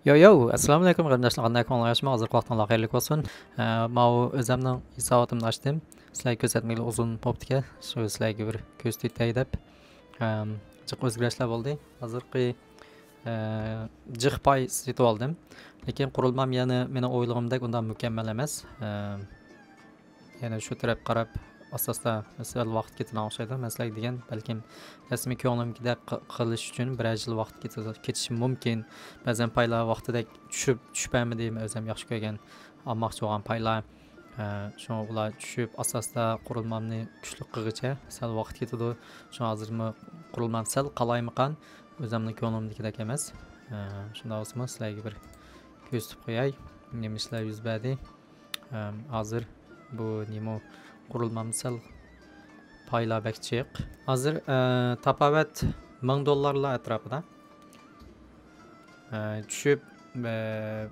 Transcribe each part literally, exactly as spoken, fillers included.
يو يو، ئەسسالامۇ ئەلەيكۇم قېرىنداشلار، قانداق ئەھۋالىڭلار ياخشىمۇ؟ ھازىر ۋاقتىڭلار خەيرلىك بولسۇن. ئە، ماۋۇ ئۆزەمنىڭ ھېساباتىمنى ئاچتىم. سىلەرگە كۆرسەتمىگىلى ئۇزۇن بوپتىكەن، شۇ سىلەرگە بىر كۆرسىتەي دەپ. ئەم، جىق ئۆزگىرىشلەر بولدى. ھازىرقى، ئە، جىق پاي سېتىۋالدىم. لېكىن قۇرۇلمام يەنە مېنىڭ ئويلىغىنىمدەك ئۇنداق مۇكەممەل ئەمەس. ئە، يەنە شۇ تەرەپكە قاراپ ئاستا-ئاستا سەل ۋاقىت كېتىدىغان ئوخشايدۇ. مەن سىلەرگە دېگەن، بەلكىم رەسمىي كۆڭلۈمدىكىدەك ق-، قىلىش ئۈچۈن بىرەر يىل ۋاقىت كېتىدۇ، كېتىشى مۇمكىن. بەزەن پايلار ۋاقتىدەك چۈشۈپ، چۈشۈپ بەرمىدى. مەن ئۆزۈم ياخشى كۆرگەن، ئالماقچى بولغان پايلار. ئە، شۇڭا ئۇلار چۈشۈپ، ئاستا-ئاستا قۇرۇلمامنى كۈچلۈك قىلغىچە سەل ۋاقىت كېتىدۇ. شۇڭا ھازىرمۇ قۇرۇلمام سەل قالايمىقان، ئۆزۈمنىڭ كۆڭلۈمدىكىدەك ئەمەس. ئە، شۇنداق بولسىمۇ سىلەرگە بىر كۆرسىتىپ قوياي، نېمە ئىشلار يۈز بەردى. ئەم، ھازىر بۇ نېمە، قۇرۇلمام سەل پايلار بەك جىق. ھازىر، ئە، تاپاۋەت مىڭ دوللارلار ئەتراپىدا. ئە، چۈشۈپ، ئە،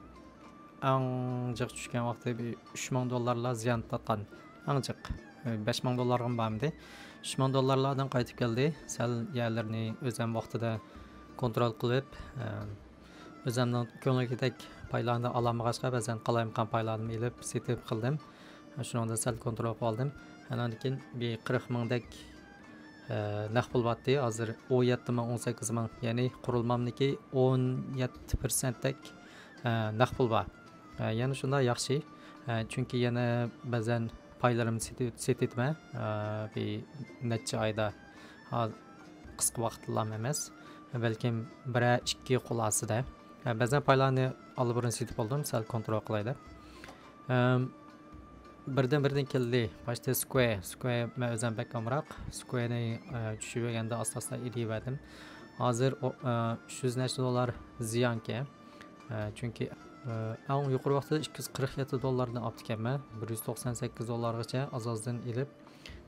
ئەڭ جىق چۈشكەن ۋاقتى بىر ئۈچ مىڭ دوللارلار زىيان تارتقان. ئەڭ جىق. ئە، بەش مىڭ دوللارغىمۇ بارمىدى. ئۈچ مىڭ دوللارلاردىن قايتىپ كەلدى. سەل يەرلىرىنى ئۆزەم ۋاقتىدا كونترول قىلىپ، ئە، ئۆزەمنىڭ كۆڭلىدىكىدەك پايلارنى ئالالمىغاچقا، بەزەن قالايمىقان پايلارنى ئېلىپ سېتىپ قىلدىم. شۇنىڭدا سەل كونترول قىلىۋالدىم. ئاندىن كېيىن بىر قىرىق مىڭدەك، ئە، نەق پۇل بارتتى. ھازىر ئون يەتتە مىڭ، ئون سەككىز مىڭ، يەنى قۇرۇلمامنىڭكى ئون يەتتە پىرسەنتتەك، ئە، نەق پۇل بار. ئە، يەنە شۇنداق ياخشى. ئە، چۈنكى يەنە بەزەن پايلىرىمنى سېتىۋ-، سېتىۋېتىمەن. ئە، بىر نەچچە ئايدا، ھا-، قىسقا ۋاقىتلام ئەمەس. بەلكىم بىرەر ئىككى قول ئاستىدا. ئە، بەزەن پايلارنى ئاللىبۇرۇن سېتىپ بولدۇم، سەل كونترول قىلاي دەپ. ئەم، بىردىن-بىردىن كەلدى. باشتا سكۋېر. سكۋېر مەن ئۆزۈم بەك ئامراق. سكۋېرنى، ئە، چۈشۈرۈۋەرگەندە ئاستا-ئاستا ئېلىۋەردىم. ھازىر ئۇ، ئە، ئۈچ يۈز نەچچە دوللار زىيانكەن. ئە، چۈنكى، ئە، ئەڭ يۇقىرى ۋاقتىدا ئىككى يۈز قىرىق يەتتە دوللاردىن ئاپتىكەنمەن. بىر يۈز توقسان سەككىز دوللارغىچە ئاز-ئازدىن ئېلىپ،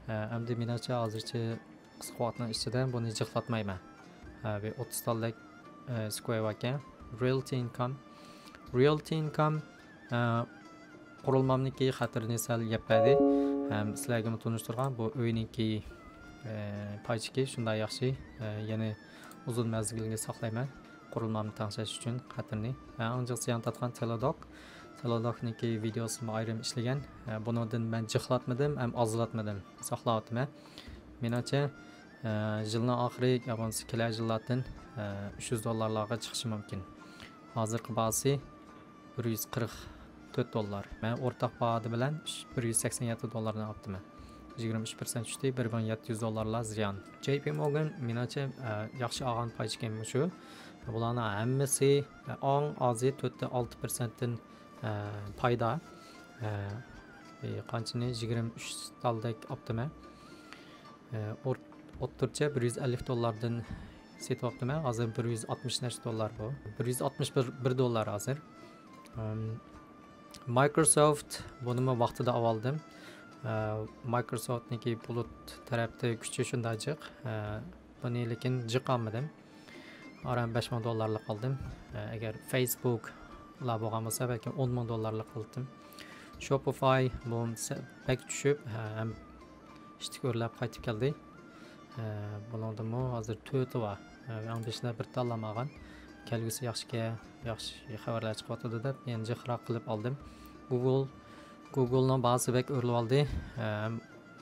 ئە، ئەمدى مېنىڭچە ھازىرچە قىسقا ۋاقىتنىڭ ئىچىدە بۇنى جىقلاتمايمەن. ھە، بىر ئوتتۇز تالدەك، ئە، سكۋېر باركەن. رويالتى ئىنكام. رويالتى ئىنكام، ئە، قۇرۇلمامنىڭكى خەتىرىنى سەل يەپ بەردى. ھەم سىلەرگىمۇ تونۇشتۇرغان بۇ ئۆينىڭكى، ئە، پايچىكى شۇنداق ياخشى. ئە، يەنە ئۇزۇن مەزگىلگە ساقلايمەن قۇرۇلمامنى تەڭشەش ئۈچۈن خەتىرىنى. ئە، ئەڭ جىق زىيان تارتقان تېلېدوك. تېلېدوكنىڭكى ۋىدېيوسىمۇ ئايرىم ئىشلىگەن. ئە، بۇنىڭدىن مەن جىقلاتمىدىم ھەم ئازلاتمىدىم. ساقلاۋاتىمەن. مېنىڭچە، ئە، يىلنىڭ ئاخىرى يا بولمىسا كېلەر يىللاردىن، ئە، ئۈچ يۈز دوللارلارغا چىقىشى مۇمكىن. ھازىرقى باھاسى بىر يۈز قىرىق تۆت دوللار. مەن ئورتاق باھا بىلەن بىر يۈز سەكسەن يەتتە دوللاردىن ئاپتىمەن. يىگىرمە ئۈچ پىرسەنت چۈشتى، بىر مىڭ يەتتە يۈز دوللارلار زىيان. جەي پى مورگان، مېنىڭچە، ئە، ياخشى ئالغان پايچىكىم مۇشۇ. بۇلارنىڭ ھەممىسى، ئە، ئەڭ ئازى تۆتتىن ئالتە پىرسەنتتىن، ئە، پايدا. ئە، ئى، قانچىنى؟ يىگىرمە ئۈچ تالدەك ئاپتىمەن. ئە، ئوت-، ئوتتۇرىچە بىر يۈز ئەللىك دوللاردىن سېتىۋاپتىمەن. ھازىر بىر يۈز ئاتمىش نەچچە دوللار بۇ. بىر يۈز ئاتمىش بىر، بىر دوللار ھازىر. ئىم، مايكروسوفت، بۇنىمۇ ۋاقتىدا ئاۋالدىم. ئە، مايكروسوفتنىڭكى بۇلۇت تەرەپتە كۈچى شۇنداق جىق. ئە، بۇنى لېكىن جىق ئالمىدىم. ئاران بەش مىڭ دوللارلىق ئالدىم. ئە، ئەگەر فېيسبۇكلا بولغان بولسا، بەلكىم ئون مىڭ دوللارلىق ئالاتتىم. شوپىفاي بولمىسا بەك چۈشۈپ، ھە، ھەم ئىشتىك ئۆرلەپ قايتىپ كەلدى. ھە، بۇنىڭدىمۇ ھازىر تۆتى بار. ھە، ئەڭ بېشىدا بىر تاللام ئالغان. كەلگۈسى ياخشىكەن، ياخشى خەۋەرلەر چىقىۋاتىدۇ دەپ، يەنە جىقراق قىلىپ ئالدىم. گوگل، گوگلنىڭ باھاسى بەك ئۆرلىۋالدى. ھە،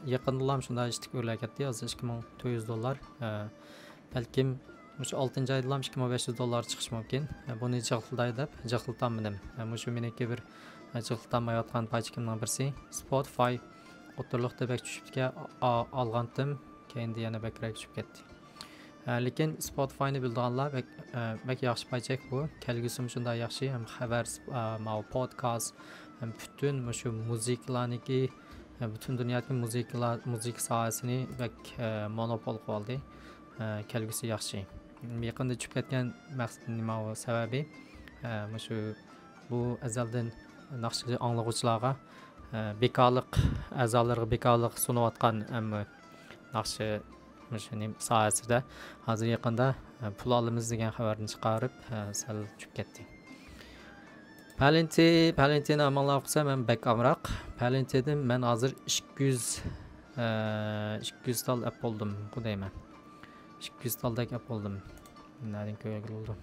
يېقىندىلا شۇنداق ئىشتىك ئۆرلەپ كەتتى. ھازىر ئىككى مىڭ تۆت يۈز دوللار. ھە، بەلكىم مۇشۇ ئالتىنچى ئايدىلا ئىككى مىڭ بەش يۈز دوللار چىقىشى مۇمكىن. بۇنى جىقلىتاي دەپ جىقلىتالمىدىم. مۇشۇ مېنىڭكى بىر جىقلىتالمايۋاتقان پايچىكىمنىڭ بىرسى. سپوتىفاي ئوتتۇرىلىقتا بەك چۈشۈپتىكەن، ئا-، ئالغانتىم، كەينىدە يەنە بەكرەك چۈشۈپ كەتتى. لېكىن سپوتىفاينى بىلىدىغانلار بەك، بەك ياخشى پايچەك بۇ. كەلگۈسىمۇ شۇنداق ياخشى، ھەم خەۋەر، ماۋۇ پودكاست، ھەم پۈتۈن مۇشۇ مۇزىكىلارنىڭكى، پۈتۈن دۇنيادىكى مۇزىكىلار، مۇزىكا ساھەسىنى بەك، مونوپول قىلىۋالدى. ئە، كەلگۈسى ياخشى. يېقىندا چۈشۈپ كەتكەن مەقسەت نېمە ئۇ سەۋەبى؟ ئە، مۇشۇ بۇ ئەزەلدىن ناخشا ئاڭلىغۇچىلارغا، ئە، بىكارلىق، ئەزالىرىغا بىكارلىق سۇنۇۋاتقان، ئەمما ناخشا مۇشۇ نېمە ساھەسىدە ھازىر يېقىندا، ئە، پۇل ئالىمىز دېگەن خەۋەرنى چىقارىپ، ئە، سەل چۈشۈپ كەتتى. پالېنتى، پالېنتىنى ئامانلاپ قىلسا مەن بەك ئامراق. پالېنتىدىن مەن ھازىر ئىككى يۈز، ئە، ئىككى يۈز تال ئەپ بولدۇم، قۇدايمەن. ئىككى يۈز تالدەك ئەپ بولدۇم. نەدىن كۆرگىلى بولىدۇ؟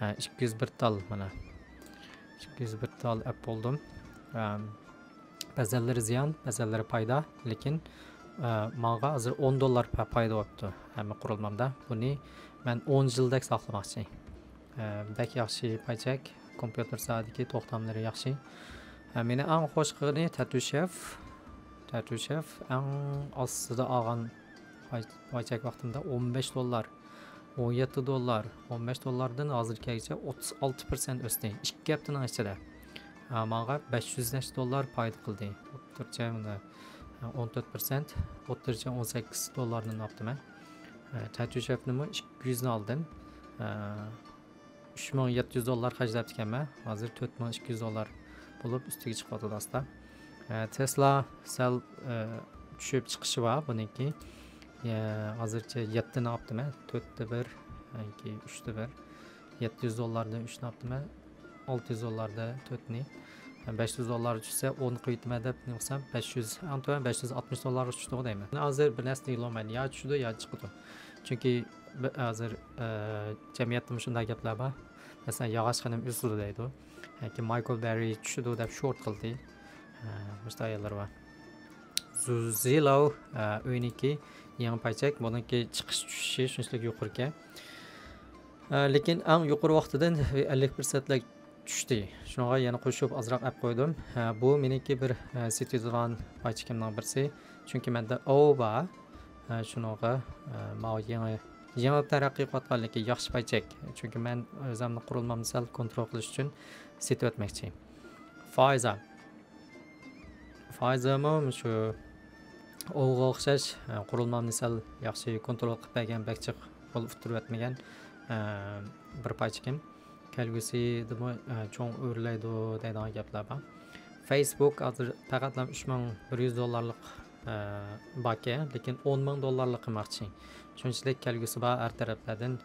ئىككى يۈز بىر تال، مانا، ئىككى يۈز بىر تال ئەپ بولدۇم. ئەم، بەزەنلىرى زىيان، بەزەنلىرى پايدا، لېكىن، ئە، ماڭا ھازىر ئون دوللار پا-، پايدا بوپتۇ ھەممە قۇرۇلمامدا. بۇنى مەن ئون يىلدەك ساقلىماقچى. ئە، بەك ياخشى پايچەك، كومپيۇتېر ساھەدىكى توختاملىرى ياخشى. ئە، مېنى ئەڭ خوش قىلغىنى تەتۈشېف. تەتۈشېف ئەڭ ئاستىدا ئالغان پاي-، پايچەك ۋاقتىمدا ئون بەش دوللار، ئون يەتتە دوللار، ئون بەش دوللاردىن ھازىرغىچە ئوتتۇز ئالتە پىرسەنت ئۆستى. ئىككى ھەپتىنىڭ ئىچىدە. ئە، ماڭا بەش يۈز نەچچە دوللار پايدا قىلدى. ئوتتۇرىچە مانا، ئە، ئون تۆت پىرسەنت، ئوتتۇرىچە ئون سەككىز دوللاردىن ئاپتىمەن. ئە، تەتۈشېفنىمۇ ئىككى يۈزنى ئالدىم. ئە، ئۈچ مىڭ يەتتە يۈز دوللار خەجلەپتىكەنمەن. ھازىر تۆت مىڭ ئىككى يۈز دوللار بولۇپ ئۈستىگە چىقىۋاتىدۇ ئاستا. ئە، تېسلا سەل، ئە، چۈشۈپ چىقىشى بار بۇنىڭكى. ئە، ھازىرچە يەتتىنى ئاپتىمەن. تۆتتە بىر، ياكى ئۈچتە بىر. يەتتە يۈز دوللاردا ئۈچنى ئاپتىمەن. ئالتە يۈز دوللاردا تۆتنى. بەش يۈز دوللار چۈشسە ئون قويۇۋېتىمەن دەپ نېمە قىلسام، بەش يۈز، ئەڭ تۆۋەن بەش يۈز ئاتمىش دوللارغا چۈشتىغۇ دەيمەن. ھازىر بىر نەرسە دېيىلالمايدۇ. يا چۈشىدۇ، يا چىقىدۇ. چۈنكى بى-، ھازىر، ئە، جەمئىيەتتىمۇ شۇنداق گەپلەر بار. مەسىلەن، ياغاچ خېنىم ئۈزۈلدى دەيدۇ. ياكى مايكل بەررى چۈشىدۇ دەپ شورت قىلدى. ئە، مۇشۇنداق ئاياللار بار. زۇزىلاۋ، ئە، ئۆينىڭكى يېڭى پايچەك، بۇنىڭكى چىقىش چۈشۈشى شۇنچىلىك يۇقىرىكەن. ئە، لېكىن ئەڭ يۇقىرى ۋاقتىدىن ئەللىك پىرسەنتلىك چۈشتى. شۇنىڭغا يەنە قوشۇپ ئازراق ئەپ قويدۇم. ئە، بۇ مېنىڭكى بىر، ئە، سېتىۋېتىدىغان پايچىكىمنىڭ بىرسى. چۈنكى مەندە ئاۋۇ بار. ئە، شۇنىڭغا، ئە، ماۋۇ يېڭى، يېڭى تەرەققىي قىلىۋاتقان، لېكىن ياخشى پايچەك. چۈنكى مەن ئۆزۈمنىڭ قۇرۇلمامنى سەل كونترول قىلىش ئۈچۈن سېتىۋەتمەكچى. فايزا. فايزىمۇ شۇ ئوۋغا ئوخشاش، ئە، قۇرۇلمامنى سەل ياخشى كونترول قىلىپ بەرگەن، بەك جىق قول ئۇتتۇرۇۋەتمىگەن، ئە، بىر پايچىكىم. كەلگۈسىدىمۇ، ئە، چوڭ ئۆرلەيدۇ دەيدىغان گەپلەر بار. فېيسبۇك ھازىر پەقەتلا ئۈچ مىڭ بىر يۈز دوللارلىق، ئە، باركەن، لېكىن ئون مىڭ دوللارلىق قىلماقچى. شۇنچىلىك كەلگۈسى بار ھەر تەرەپلەردىن.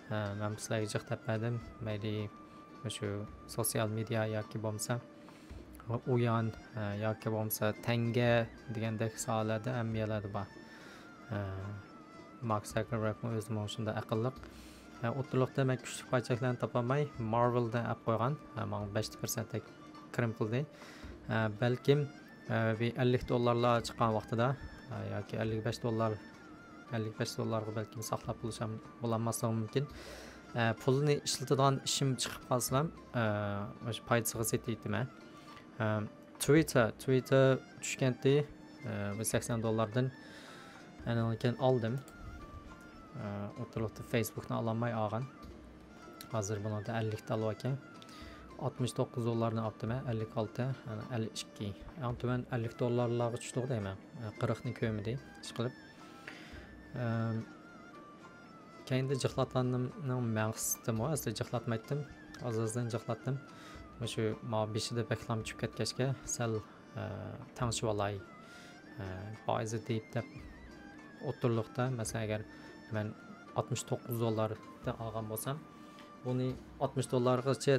ئە، مەن بۇ سىلەرگە جىق دەپ بەردىم. مەيلى مۇشۇ سوتسىيال مېدىيا ياكى بولمىسا ئويان، ئە، ياكى بولمىسا تەڭگە دېگەندەك ساھەلەردە ھەممە يەرلەردە بار. ئە، مارك زاكېربېرگمۇ ئۆزىمۇ شۇنداق ئەقىللىق. ئە، ئوتتۇرىلىقتا مەن كۈچلۈك پايچەكلەرنى تاپالماي، مارۋېلدا ئەپ قويغان. ئە، ماڭا بەش پىرسەنتتەك كىرىم قىلدى. ئە، بەلكىم، ئە، بىر ئەللىك دوللارلار چىققان ۋاقتىدا، ئە، ياكى ئەللىك بەش دوللار، ئەللىك بەش دوللارغا بەلكىم ساقلاپ بولۇشام، بولالماسلىقىم مۇمكىن. ئە، پۇلنى ئىشلىتىدىغان ئىشىم چىقىپ قالسىلا، ئە، مۇشۇ پايدىسىغا سېتىۋېتىمەن. ئە، تۋىتتېر، تۋىتتېر چۈشكەنتى، ئە، بۇ سەكسەن دوللاردىن. ئاندىن كېيىن ئالدىم. ئە، ئوتتۇرىلىقتا فېيسبۇكنى ئالالماي ئالغان. ھازىر بۇنىڭدا ئەللىك دوللار ئىكەن. ئاتمىش توققۇز دوللارنى ئاپتىمەن، ئەللىك ئالتە، يەنى ئەللىك ئىككى. ئەڭ تۆۋەن ئەللىك دوللارلارغا چۈشتۇق دەيمەن. قىرىقنى كۆرمىدى، ئىشقىلىپ. ئەم، كەينىدە جىقلاتقاننىڭ مەقسىتىمۇ، ئەسلى جىقلاتمايتتىم. ئاز-ئازدىن جىقلاتتىم. مۇشۇ ماۋۇ بېشىدا بەكلا چۈشۈپ كەتكەچكە سەل، ئە، تەڭشىۋالاي. ئە، پايىزى دەپ، دەپ ئوتتۇرىلىقتا، مەسىلەن، ئەگەر مەن ئاتمىش توققۇز دوللاردا ئالغان بولسام، بۇنى ئاتمىش دوللارغىچە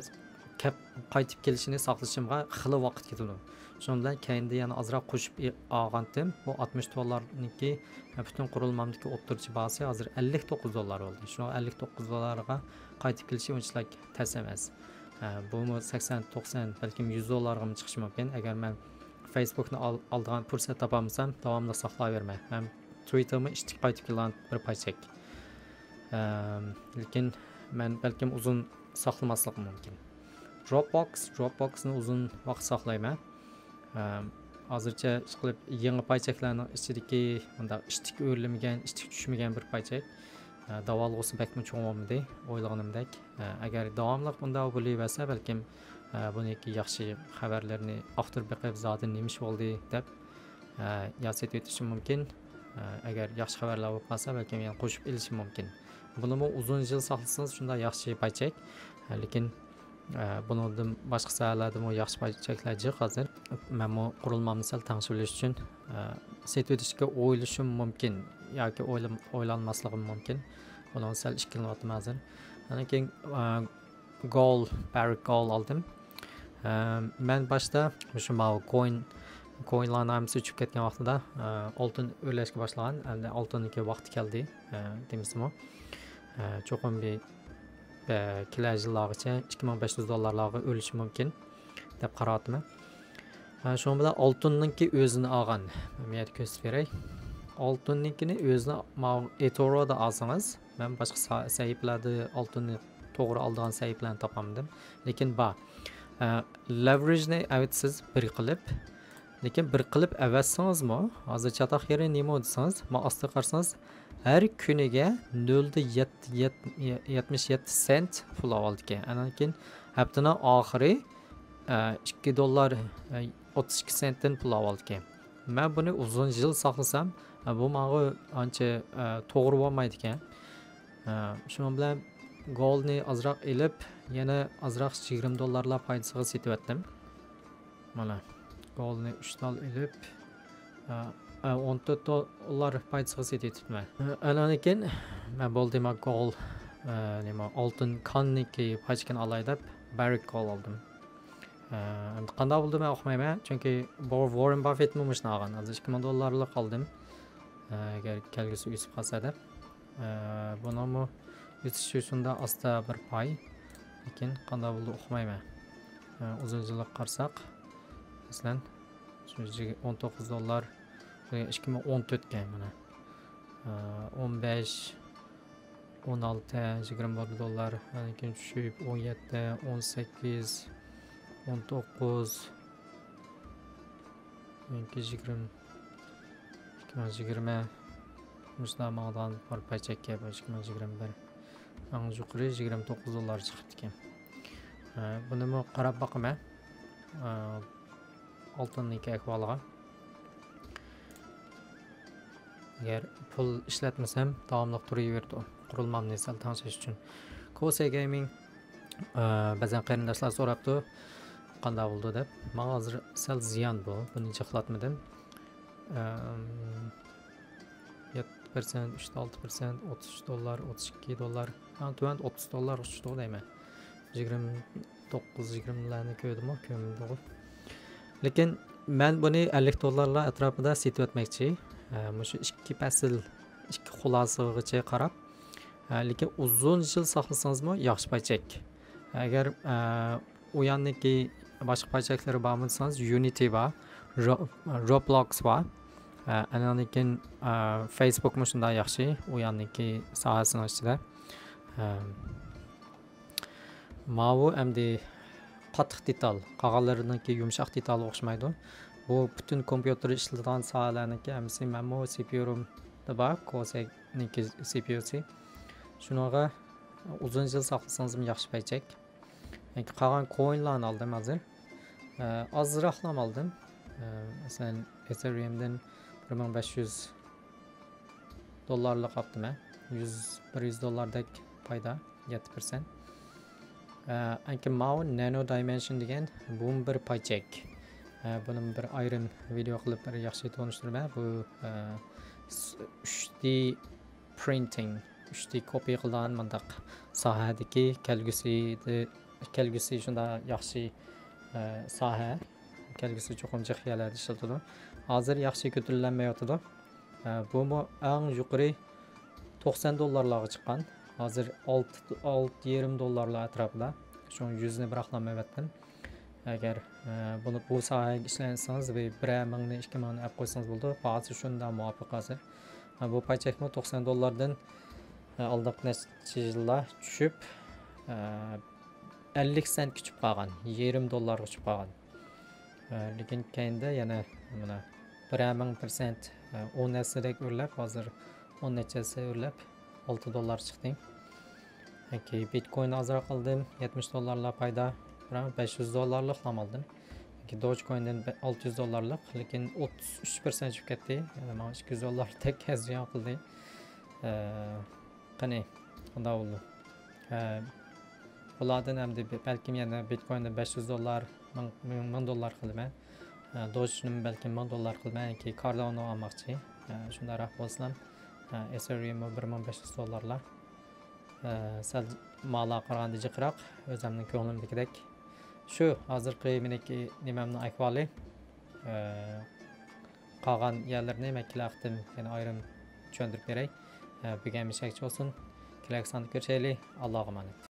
كەپ قايتىپ كېلىشىنى ساقلىشىمغا خېلى ۋاقىت كېتىدۇ. شۇنىڭ بىلەن كەينىدە يەنە ئازراق قوشۇپ ئى-، ئالغانتىم. بۇ ئاتمىش دوللارنىڭكى، ئە، پۈتۈن قۇرۇلمامدىكى ئوتتۇرىچە باھاسى ھازىر ئەللىك توققۇز دوللار بولدى. شۇڭا ئەللىك توققۇز دوللارغا قايتىپ كېلىشى ئۇنچىلىك تەس ئەمەس. ئە، بۇمۇ سەكسەن، توقسان، بەلكىم يۈز دوللارغىمۇ چىقىشى مۇمكىن. ئەگەر مەن فېيسبۇكنى ئال-، ئالىدىغان پۇرسەت تاپالمىسام، داۋاملىق ساقلاۋېرىمەن. ھەم تۋىتتېرمۇ ئىشتىك قايتىپ كېلىدىغان بىر پايچەك. ئەم، لېكىن مەن بەلكىم ئۇزۇن ساقلىماسلىقىم مۇمكىن. دروپبوكس، دروپبوكسنى ئۇزۇن ۋاقىت ساقلايمەن. ئەم، ھازىرچە ئىشقىلىپ يېڭى پايچەكلەرنىڭ ئىچىدىكى مۇنداق ئىشتىك ئۆرلىمىگەن، ئىشتىك چۈشمىگەن بىر پايچەك. ئە، داۋالغۇسى بەكمۇ چوڭ بولمىدى، ئويلىغىنىمدەك. ئە، ئەگەر داۋاملىق بۇنداق بولۇۋەرسە، بەلكىم، ئە، بۇنىڭكى ياخشى خەۋەرلىرىنى ئاختۇرۇپ بېقىپ، زادى نېمە ئىش بولدى دەپ، ئە، يا سېتىۋېتىشىم مۇمكىن. ئە، ئەگەر ياخشى خەۋەرلەر بولۇپ قالسا، بەلكىم يەنە قوشۇپ ئېلىشىم مۇمكىن. بۇنىمۇ ئۇزۇن يىل ساقلىسىڭىز، شۇنداق ياخشى پايچەك. ئە، لېكىن ئە، بۇنىڭدىن باشقا ساھەلەردىمۇ ياخشى پايچەكلەر جىق ھازىر. مەنمۇ قۇرۇلمامنى سەل تەڭشىۋېلىش ئۈچۈن، ئە، سېتىۋېتىشكە ئويلىشىم مۇمكىن ياكى ئويلىم-، ئويلانماسلىقىم مۇمكىن. بۇنىڭغا سەل ئىككىلىنىۋاتىمەن ھازىر. ئاندىن كېيىن، ئە، گول، باررېت گول ئالدىم. ئە، مەن باشتا مۇشۇ ماۋۇ كوين، كوينلارنىڭ ھەممىسى ئۆچۈپ كەتكەن ۋاقتىدا، ئە، ئالتۇن ئۆرلەشكە باشلىغان. ئەمدى ئالتۇننىڭكى ۋاقتى كەلدى، ئە، دېمىسىمۇ. ئە، چوقۇم بىر ئە، كېلەر يىللارغىچە ئىككى مىڭ بەش يۈز دوللارلارغا ئۆرلىشى مۇمكىن دەپ قاراۋاتىمەن. ھە، شۇنىڭ بىلەن ئالتۇننىڭكى ئۆزىنى ئالغان. مەن بۇ يەردە كۆرسىتىپ بېرەي. ئالتۇننىڭكىنى ئۆزىنى ماۋۇ ئېتورودا ئالسىڭىز، مەن باشقا سا-، سەھىپىلەردە ئالتۇننى توغرا ئالىدىغان سەھىپىلەرنى تاپالمىدىم. لېكىن بار. ئە، لېۋېرېجنى ئەۋەتسىز بىر قىلىپ. لېكىن بىر قىلىپ ئەۋەتسىڭىزمۇ، ھازىر چاتاق يېرى نېمە دېسىڭىز، مانا ئاستىغا قارىسىڭىز، ھەر كۈنىگە نۆلدە يەت-، يەت-، يەتمىش يەتتە سېنت پۇل ئاۋالىدىكەن. ئاندىن كېيىن ھەپتىنىڭ ئاخىرى، ئە، ئىككى دوللار، ئە، ئوتتۇز ئىككى سېنتتىن پۇل ئاۋالىدىكەن. مەن بۇنى ئۇزۇن يىل ساقلىسام، ئە، بۇ ماڭا ئانچە، ئە، توغرا بولمايدىكەن. ئە، شۇنىڭ بىلەن گولدنى ئازراق ئېلىپ، يەنە ئازراق يىگىرمە دوللارلار پايدىسىغا سېتىۋەتتىم. مانا، گولدنى ئۈچ تال ئېلىپ، ئە، ئە، ئون تۆت دوللار پايدىسىغا سېتىۋېتىپتىمەن. ئە، ئاندىن كېيىن مەن بولدى، مانا، گول، ئە، نېمە، ئالتۇن كاننىكى پايچىكىنى ئالاي دەپ، باررىك گول ئالدىم. ئە، ئەمدى قانداق بولدى، مەن ئۇقمايمەن. چۈنكى بو-، ۋاررېن باففېتمۇ مۇشۇنى ئالغان. ھازىر ئىككى مىڭ دوللارلىق ئالدىم. ئە، ئەگەر كەلگۈسى ئۆسۈپ قالسا دەپ. ئە، بۇنىڭمۇ ئۆسۈشى شۇنداق ئاستا بىر پاي. لېكىن قانداق بولدى، ئۇقمايمەن. ئە، ئۇزۇن يىللىق قارىساق، مەسىلەن، شۇ يىگىر-، ئون توققۇز دوللار، ئىككى مىڭ ئون تۆتكە مانا. ئە، ئون بەش، ئون ئالتە، يىگىرمە بىر دوللار، ئاندىن كېيىن چۈشۈپ، ئون يەتتە، ئون سەككىز، ئون توققۇز، كېيىنكى يىگىرمە، ئىككى مىڭ يىگىرمە، مۇشۇنداق ماڭىدىغان بىر پاي چەككە، بۇ ئىككى مىڭ يىگىرمە بىر. ئەڭ يۇقىرى يىگىرمە توققۇز دوللار چىقىپتىكەن. ئە، بۇنىمۇ قاراپ باقىمەن. ئە، ئالتۇننىڭكى ئەھۋالىغا. ئەگەر پۇل ئىشلەتمىسەم، داۋاملىق تۇرۇۋېرىدۇ. قۇرۇلمامنى سەل تەڭشەش ئۈچۈن. كوسەي گېيمىڭ، ئە، بەزەن قېرىنداشلار سوراپتۇ، قانداق بولدى دەپ. ماڭا ھازىر سەل زىيان بۇ. بۇنى جىقلاتمىدىم. ئەم، يەتتە پىرسەنت، ئۈچ، ئالتە پىرسەنت، ئوتتۇز ئۈچ دوللار، ئوتتۇز ئىككى دوللار. ھە، تۆۋەن ئوتتۇز دوللارغا چۈشتى دەيمەن. يىگىرمە توققۇز، يىگىرمىلەرنى كۆردۈممۇ؟ كۆرمىدىغۇ. لېكىن مەن بۇنى ئەللىك دوللارلار ئەتراپىدا سېتىۋەتمەكچى. ئە، مۇشۇ ئىككى پەسىل، ئىككى خۇلاسىغىچە قاراپ. ئە، لېكىن ئۇزۇن يىل ساقلىسىڭىزمۇ ياخشى پاي چەك. ئەگەر، ئە، ئۇ ياننىڭكى باشقا پاي چەكلىرى بارمۇ دېسىڭىز، يۇنىتى بار، رو-، روبلوكس بار. ئە، ئاندىن كېيىن، ئە، فېيسبۇكمۇ شۇنداق ياخشى، ئۇ ياننىڭكى ساھەسىنىڭ ئىچىدە. ئە، ماۋۇ ئەمدى قاتتىق دېتال، قالغانلىرىنىڭكى يۇمشاق دېتالغا ئوخشىمايدۇ. بۇ پۈتۈن كومپيۇتېر ئىشلىتىدىغان ساھەلەرنىڭكى ھەممىسى، مەنمۇ سى پى يۇ رومدا بار، كوسەكنىڭكى سى پى يۇسى. شۇنىڭغا ئۇزۇن يىل ساقلىسىڭىزمۇ ياخشى پاي چەك. يەنى قالغان كوينلارنى ئالدىم ھازىر. ئە، ئازراقلا ئالدىم. ئە، مەسىلەن، ئېتېرىيۇمدىن بىر مىڭ بەش يۈز دوللارلىق ئاپتىمەن. يۈز، بىر يۈز دوللاردەك پايدا، يەتتە پىرسەنت. ئە، ئەنكى ماۋۇ نانو دايمېنشن دېگەن بۇمۇ بىر پاي چەك. ئە، بۇنىمۇ بىر ئايرىم ۋىدېئو قىلىپ بىر ياخشى تونۇشتۇرىمەن. بۇ، ئە، س-، ئۈچ دى پرىنتىڭ، ئۈچ دى كوپىي قىلىدىغان مۇنداق ساھەدىكى كەلگۈسى، كەلگۈسى شۇنداق ياخشى، ئە، ساھە. كەلگۈسى چوقۇم جىق يەرلەردە ئىشلىتىدۇ. ھازىر ياخشى كۆتۈرۈلەلمەيۋاتىدۇ. ئە، بۇمۇ ئەڭ يۇقىرى توقسان دوللارلارغا چىققان. ھازىر ئالتە، ئالتە يېرىم دوللارلار ئەتراپىدا. شۇڭا يۈزنى بىراقلا ئەۋەتتىم. ئەگەر، ئە، بۇنى، بۇ ساھەگە ئىشلەنسىڭىز، بىر، بىرەر مىڭنى، ئىككى مىڭنى ئەپ قويسىڭىز بولىدۇ. باھاسى شۇنداق مۇۋاپىق ھازىر. ئە، بۇ پاي چەكمۇ توقسان دوللاردىن، ئە، ئالدىنقى نەچچە يىللار چۈشۈپ، ئە، ئەللىك سېنتكە چۈشۈپ قالغان، يېرىم دوللارغا چۈشۈپ قالغان. ئە، لېكىن كەينىدە يەنە مانا بىرەر مىڭ پىرسەنت، ئە، ئون ھەسسىدەك ئۆرلەپ، ھازىر ئون نەچچە ھەسسە ئۆرلەپ، ئالتە دوللار چىقتى. ياكى بىتكوين ئازراق ئالدىم، يەتمىش دوللارلار پايدا، بىراق بەش يۈز دوللارلىقلام ئالدىم. ياكى دوجكويندىن بە-، ئالتە يۈز دوللارلىق، لېكىن ئوتتۇز ئۈچ پىرسەنت چۈشۈپ كەتتى. يەنە ماڭا ئىككى يۈز دوللاردەك زىيان قىلدى. ئە، قېنى، قانداق بولدى؟ ئە، بۇلاردىن ئەمدى بە-، بەلكىم يەنە بىتكويننى بەش يۈز دوللار، مىڭ، مىڭ، مىڭ دوللار قىلىمەن. ئە، دوجنىمۇ بەلكىم مىڭ دوللار قىلىمەن ياكى كاردانو ئالماقچى. ئە، شۇنداقراق بولسىلا، ئە، ئېتېرىيۇممۇ بىر مىڭ بەش يۈز دوللارلار. ئە، سەل ماڭىلارغا قارىغاندا جىقراق، ئۆزۈمنىڭ كۆڭلۈمدىكىدەك. شۇ ھازىرقى مېنىڭكى نېمەمنىڭ ئەھۋالى. ئە، قالغان يەرلىرىنى مەن كېلەر قېتىم يەنە ئايرىم چۈشەندۈرۈپ بېرەي. ئە، بۈگۈن مۇشۇ يەرگىچە بولسۇن. كېلەركى ساندا كۆرۈشەيلى. ئاللاغا ئامانەت.